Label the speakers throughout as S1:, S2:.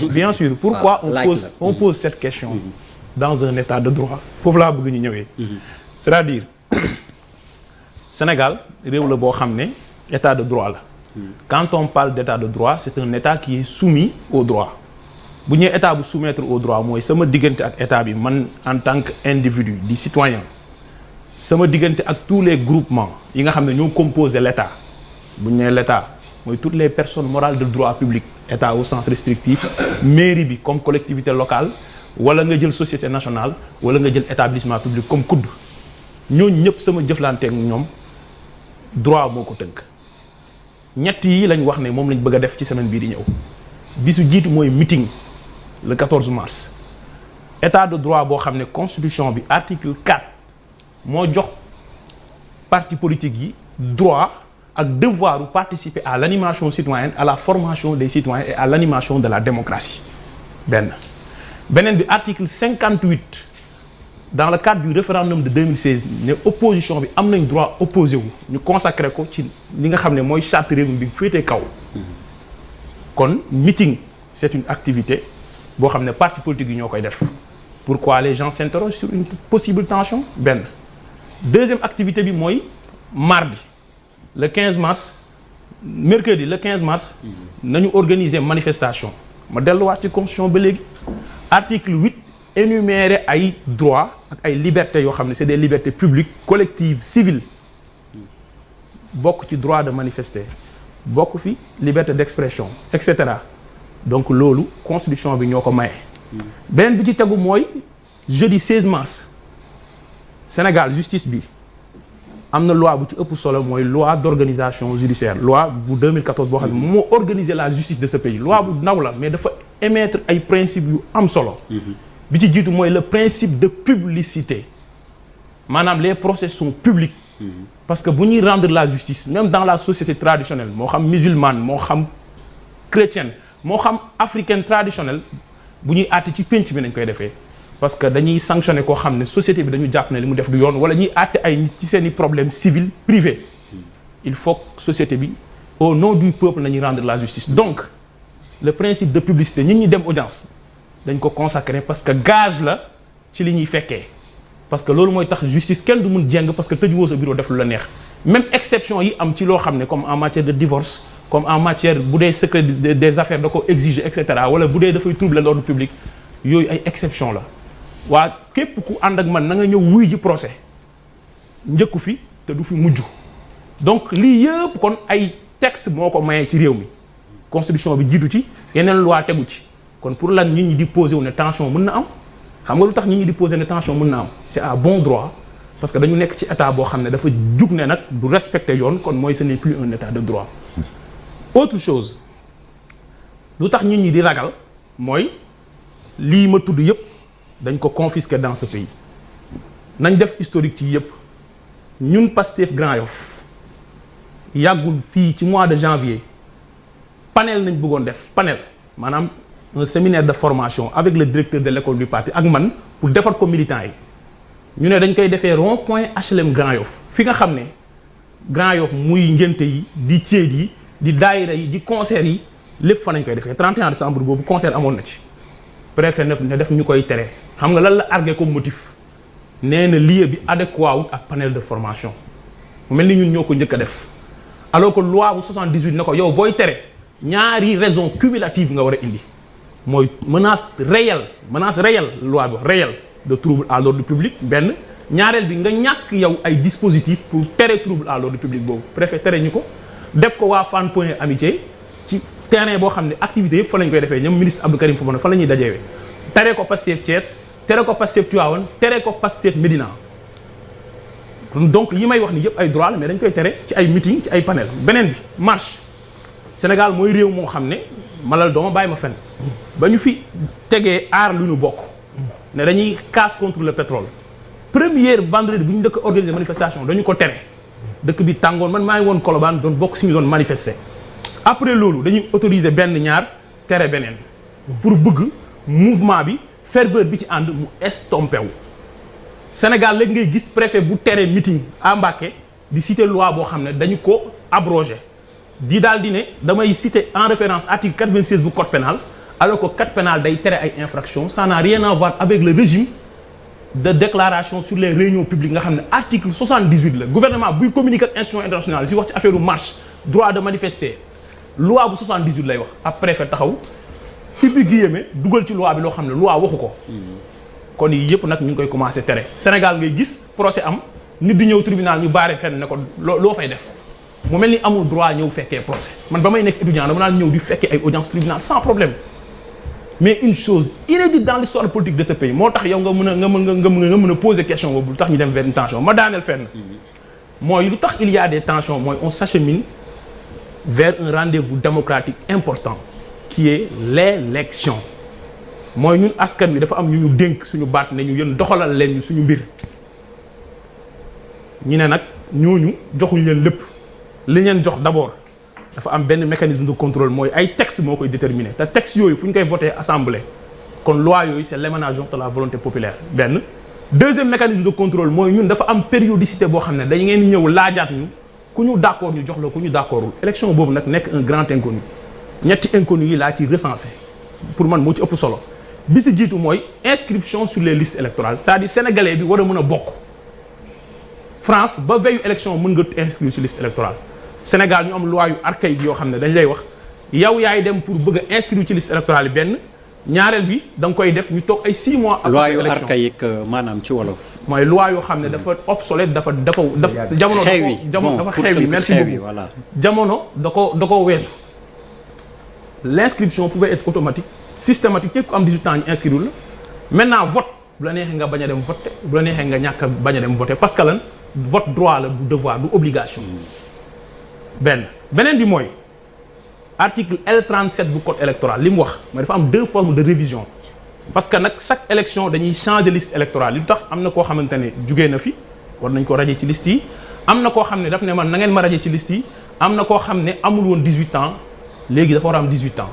S1: bien sûr pourquoi on pose cette question dans un état de droit foofu laa bëgg ñu ñëwee c'est-à-dire Sénégal réew la boo xam ne état de droit la quand on parle d'état de droit c'est un état qui est soumis au droit bu ñëwee état bu soumettre au droit mooy sama diggante ak état bi man en tant que individu di citoyen sama diggante ak tous les groupements yi nga xam ne ñoo composé l'état bu ñu nee l'état mooy toutes les personnes morales de droit public état au sens restrictif mairie bi comme collectivité locale wala nga jël société nationale wala nga jël établissement public comme COUD ñooñu ñëpp sama jëflanteeg ñoom droit moo ko tënk ñett yi lañ wax ne moom lañ bëgg a def ci semaine bii di ñëw bisu jiitu mooy meeting le 14 mars état de droit boo xam ne constitution bi article 4 moo jox parti politique yi droit ak devoir de participer à l'animation citoyenne à la formation des citoyens et à l'animation de la démocratie beneen bi article 58 dans le cadre du référendum de 2016 ne opposition bi am nañ droit opposé wu ñu consacré ko ci li nga xam ne mooy charte réew mi bi féetee kaw kon meeting c'est une activité boo xam ne parti politique yi ñoo koy def pourquoi les gens s'interrogent sur une possible tension benn deuxième activité bi mooy mardi le 15 mars mercredi le 15 mars nañu organiser manifestation ma delluwaat ci constitution ba léegi article 8 énumérer ay droits ak ay libertés yoo xam ne c'est des libertés publiques collectives civiles bokk ci droit de manifester bokk fi liberté d'expression et cetera donc loolu constitution bi ñoo ko maye. beneen bi ci tegu mooy jeudi 16 mars Sénégal justice bi am na loi bu ci ëpp solo mooy loi d'organisation judiciaire loi bu 2014 boo xam ne moo organiser la justice de ce pays loi bu ndaw la mais dafa émettre ay principes yu am solo. bi ci jiitu mooy le principe de publicité maanaam les procès sont publics. parce que bu ñuy rendre la justice même dans la société traditionnelle moo xam musulmane moo xam chrétienne moo xam africaine traditionnelle bu ñuy àtte ci pénc bi nañ koy defee parce que dañuy sanctionner koo xam ne société bi dañu jàpp ne li mu def du yoon wala ñuy àtte ay nit ci seen i problèmes civils privés il faut que société bi au nom du peuple nañuy rendre la justice donc le principe de publicité ñi dem audience dañ ko consacrer parce que gage la ci li ñuy fekkee parce que loolu mooy tax justice kenn du mun jeng parce que tëjuwoo sa bureau def lu la neex même exception yi am ci loo xam ne comme en matière de divorce comme en matière bu dee secret des affaires da ko exiger et cetera wala bu dee dafay troubler l'ordre public yooyu ay exception la waa képp ku ànd ak man na nga ñëw wuy ji procès njëkku fi te du fi mujj donc lii yëpp kon ay texte moo ko mayee ci réew mi constitution bi jiitu ci yeneen loi tegu ci kon pour lan nit ñi di poser wu ne tension mën na am xam nga lu tax nit ñi di poser ne tension mën na am c'est à bon droit parce que dañu nekk ci état boo xam ne dafa jug ne nag du respecter yoon kon mooy ce n'est plus un état de droit. autre chose lu tax nit ñi di ragal mooy lii ma tudd yëpp dañ ko confisquer dans ce pays nañ def historique ci yëpp ñun Pastef Grand Yoff yàggul fii ci mois de janvier panel nañ bëggoon def panel maanaam. un séminaire de formation avec le directeur de l'école du parti ak man pour defar ko militants yi ñu ne dañ koy defee rond-point HLM Grand Yoff fi nga xam ne Grand Yoff muy ngénte yi di céet yi di daayira yi di concert yi lépp fa nañ koy defee 31 décembre boobu concert amoon na ci préfet ne def ñu koy tere xam nga lan la argué comme motif nee na lieu bi adéquat wut ak panel de formation mu mel ni ñun ñoo ko njëkk a def alors que loi bu 78 ne ko yow booy tere ñaari raison cumulative nga war a indi mooy menace réelle loi bi réelle de trouble à l'ordre public benn ñaareel bi nga ñàkk yow ay dispositifs pour tere trouble à l'ordre public boobu préfet tere ñu ko def ko waa Fann Point Amitié ci terrain boo xam ne activité yëpp fa lañ koy defee ñoom ministre Abdou Karim Fofana fa la ñuy dajewee tere ko Pastef Thiès tere ko Pastef Tivaouane tere ko Pastef Médina donc yi may wax ni yëpp ay droit la mais dañ koy tere ci ay meeting ci ay panel beneen bi marche Sénégal mooy réew moo xam ne malal dooma bàyyi ma fen ba ñu fi tegee aar lu ñu bokk ne dañuy casse contre le pétrole première vendredi bu ñu dëkk organiser manifestation dañu ko tere dëkk bi tàngoon man maa ngi woon Colobane doon bokk si ñu doon manifester après loolu dañuy autoriser benn ñaar tere beneen pour bëgg mouvement bi ferveur bi ci ànd mu estompé wu Sénégal léegi ngay gis préfet bu tere meeting à Mbacké di citer loi boo xam ne dañu ko abrogé di daal di ne damay citer en référence article 96 bu code pénal alors que code pénal day tere ay infractions ça n'a rien à voir avec le régime de déclaration sur les réunions publiques nga xam ne article 78 la gouvernement buy communiquer ak institution internationale si wax ci affaire marche droit de manifester loi bu 78 lay wax ab préfet taxaw ubbi guillemets dugal ci loi bi loo xam ne loi waxu ko. kon yii yëpp nag ñu ngi koy commencé tere Sénégal ngay gis procès am nit di ñëw tribunal ñu baare fenn ne ko loo fay def mu mel ni amul droit ñëw fekkee procès man ba may nekk étudiant dama naan ñëw di fekkee ay audience tribunal sans problème mais une chose inédite dans l'histoire politique de ce pays moo tax yow nga mën a poser question boobu lu tax ñu dem vers une tension ma daaneel fenn mooy lu tax il y a des tensions mooy on s'achemine vers un rendez-vous démocratique important qui est l'élection mooy ñun askan wi dafa am ñu dénk suñu baat ne ñu yéen doxalal leen ñu suñu mbir ñu ne nag ñooñu joxuñ leen lépp li leen jox d'abord dafa am benn mécanisme de contrôle mooy ay texte moo koy déterminer te texte yooyu fu ñu koy voté assemblée kon loi yooyu c'est l'émanation de la volonté populaire benn deuxième mécanisme de contrôle mooy ñun dafa am périodicité boo xam ne dañ ngeen ñëw laajaat ñu ku ñu d'accord ñu jox la ku ñu d'accordul élection boobu nag nekk un grand inconnu ñetti inconnu yi laa ci recensé pour man moo ci ëpp solo bi si jiitu mooy inscription sur les listes électorales c'est-à-dire sénégalais bi war a mën a bokk France ba veillu élection mën nga inscrire sur liste électorale Sénégal ñu am loi yu archaïque yoo xam ne dañ lay wax yow yaay dem pour bëgg a inscrire ci liste électorale yi benn ñaareel bi da nga koy def ñu toog ay 6 mois.
S2: loi yu archaïque maanaam ci wolof.
S1: mooy loi yoo xam ne dafa obsolète dafa jamono dafa xewi merci beaucoup
S2: voilà.
S1: jamono da ko weesu l'inscription pouvait être automatique systématique képp ku am 18 ans ñu inscrire la maintenant vote bu la neexee nga bañ a dem voter bu la neexee nga ñàkk a bañ a dem voter parce que lan vote droit la du devoir du obligation beneen bi mooy article L37 bu code électoral li mu wax mooy dafa am 2 formes de révision parce que nag chaque élection dañuy changer liste électorale li tax am na koo xamante ne jugee na fi war nañ ko radier ci liste yi am na koo xam ne daf ne man na ngeen ma radier ci liste yi am na koo xam ne amul woon 18 ans léegi dafa war a am 18 ans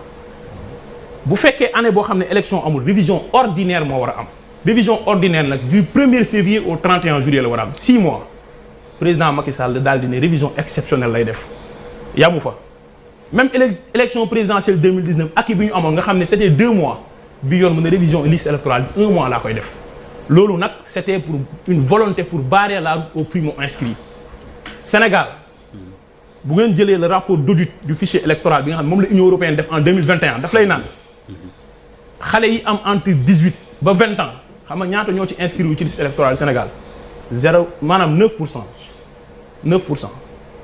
S1: bu fekkee année boo xam ne élection amul révision ordinaire moo war a am révision ordinaire nag du 1er février au 31 juillet la war a am 6 mois président Macky Sall daal di ne révision exceptionnelle lay def yamu fa même élection présidentielle 2019 ak bi ñu amoon nga xam ne c'était 2 mois bi yoon mën a révision liste électorale 1 mois laa koy def loolu nag c'était pour une volonté pour barrer la route aux primo-inscrits Sénégal bu ngeen jëlee le rapport d'audit du fichier électoral bi nga xam ne moom la Union européenne def en 2021 daf lay naan xale yi am entre 18 ba 20 ans xam nga ñaata ñoo ci inscrire wu ci liste électorale Sénégal maanaam 9%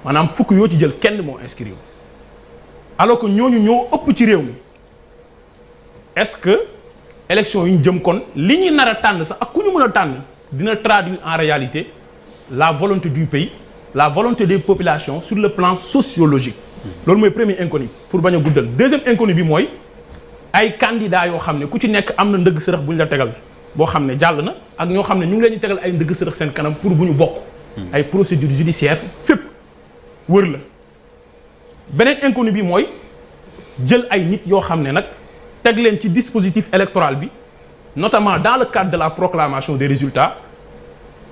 S1: maanaam fukk yoo ci jël kenn moo inscrire wu alors que ñooñu ñoo ëpp ci réew mi est-ce que élection yi ñu jëm kon li ñuy nar a tànn sax ak ku ñu mën a tànn dina traduire en réalité la volonté du pays la volonté des populations sur le plan sociologique loolu mooy premier inconnu pour bañ a guddal deuxième inconnu bi mooy ay candidats yoo xam ne ku ci nekk am na ndëgg sërëx bu ñu la tegal boo xam ne jàll na ak ñoo xam ne ñu ngi leen di tegal ay ndëgg sërëx seen kanam pour bu ñu bokk ay procédures judiciaires fépp wër la beneen inconnu bi mooy jël ay nit yoo xam ne nag teg leen ci dispositif électoral bi notamment dans le cadre de la proclamation des résultats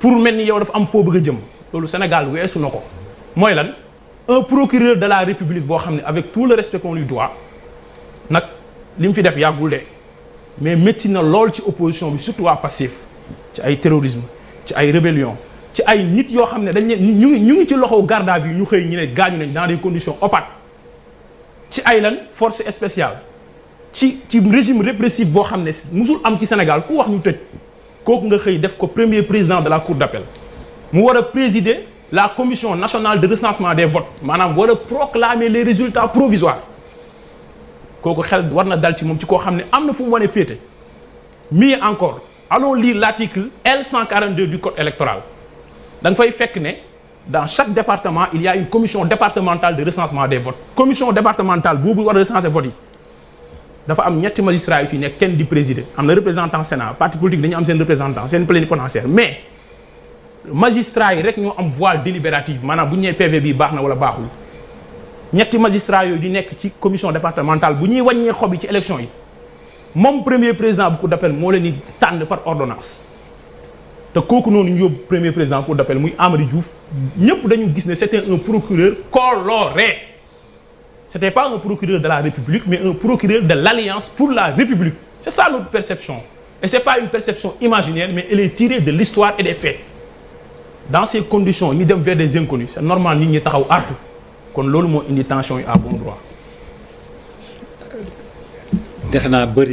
S1: pour mel ni yow dafa am foo bëgg a jëm loolu Sénégal weesu na ko mooy lan un procureur de la République boo xam ne avec tout le respect qu'on lui doit nag li mu fi def yàggul de mais métti na lool ci opposition bi surtout waa Pastef ci ay terrorisme ci ay rébellion ci ay nit yoo xam ne dañ ne ñu ngi ci loxo garde à vue ñu xëy ñu ne gaañu nañ dans des conditions opaques ci ay lan force spéciale ci régime répressif boo xam ne musul am ci Sénégal ku wax ñu tëj kooku nga xëy def ko premier président de la cour d'appel mu war a présider la commission nationale de recensement des votes maanaam war a proclamer les résultats provisoires kooku xel war na dal ci moom ci koo xam ne am na fu mu wane féete mieux encore allons lire l'article L142 du code électoral da nga fay fekk ne dans chaque département il y a une commission départementale de recensement des votes commission départementale boobu war a recenser votes yi dafa am ñetti magistrats yu ci nekk kenn di présider am na représentant Sénat parti politique dañu am seen représentant seen plénipotentiaire mais magistrats yi rek ñoo am voix délibérative maanaam bu ñu nee PV bi baax na wala baaxul ñetti magistrats yooyu di nekk ci commission départementale bu ñuy wàññee xob yi ci élection yi moom premier président bu cour d'appel moo leen di tànn par ordonnance te kooku noonu ñu yóbbu premier président cour d'appel muy Amady Diouf ñëpp dañu gis ne c'était un procureur coloré c'était pas un procureur de la République mais un procureur de l'Alliance pour la République. C'est ça notre perception. Et c'est pas une perception imaginaire mais elle est tirée de l'histoire et des faits. Dans ces conditions ñu dem vers des inconnus c'est normal nit ñi taxaw artu kon loolu moo indi tension yi à bon droit.
S2: defe naa bëri